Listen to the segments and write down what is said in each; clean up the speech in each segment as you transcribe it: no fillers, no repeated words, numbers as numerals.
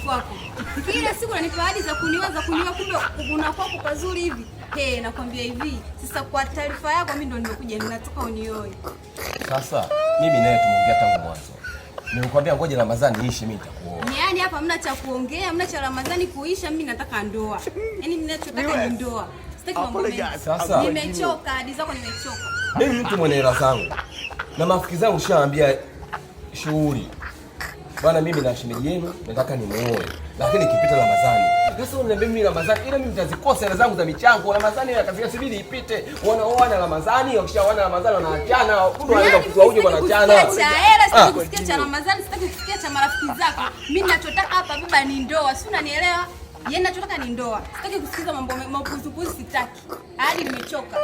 Kwako. Kila siku unanipa ahadi za kunioa za kunioa, kumbe unakuwa kwa pazuri hivi. Hey, nakwambia hivi. Sasa kwa taarifa yako mimi ndo nimekuja, ninataka unioe. Sasa mimi naye tumeongea tangu mwanzo. Nilikwambia ngoja Ramadhani iishe, mimi nitakuoa. Yaani hapa hamna cha kuongea, hamna cha Ramadhani kuisha, mimi nataka ndoa. Yaani mimi ninachotaka ni ndoa. Sitaki mambo mengi. Sasa Nimechoka, ahadi zako nimechoka. Mimi mtu mwenye hela zangu na marafiki zangu shaambia shughuli bwana, mimi na shemeji yenu nataka nimuoe, lakini ikipita Ramadhani. Sasa unaniambia mimi Ramadhani, ila mimi nitazikosa hela zangu za michango. Ramadhani ile kazi subiri ipite. Wanaoana Ramadhani, wakishaoana Ramadhani wanaachana, kumbe wanaenda kutoa uje wanaachana. Cha hela sitaki kusikia, cha Ramadhani sitaki kusikia, cha marafiki zako. Mimi ninachotaka hapa baba ni ndoa, si unanielewa? Yeye ninachotaka ni ndoa. Sitaki kusikiza mambo mapuzupuzu, sitaki. Hadi nimechoka.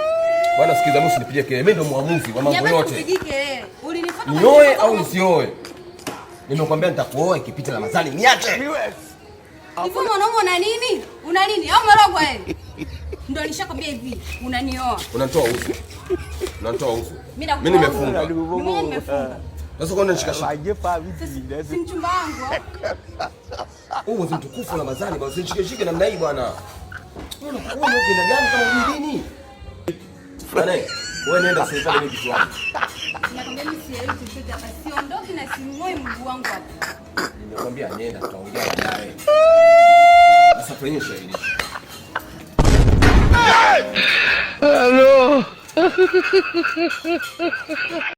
Bwana sikiza, mimi usinipigie kelele. Mimi ndo muamuzi wa mambo Jamani, yote. kupigii kelele. Ulinifuata kwa Nioe nini? au nisioe? Nimekwambia nitakuoa ikipita Ramadhani. Niache. Hivi mwanaume una nini? Una nini? Au umerogwa wewe? Ndio nishakwambia hivi, unanioa. Unanitoa uso. Unanitoa uso. Mimi nakutoa Mimi nimefunga. Mimi mwenyewe nimefunga. Sasa kwa nini unanishika? Si mchumba wangu au? Huu mwezi mtukufu Ramadhani bwana, usinishike shike namna hii bwana. Wewe unakuwa unaenda gani kama hujui dini? Bwana, wewe nenda sasa hivi kichwani. Nakwambia mimi sielewi chochote hapa. Siondoki na sing'oi mguu wangu hapa. Nimekwambia nenda, tutaongea baadaye. Sasa fanyeni shahidi. Hello.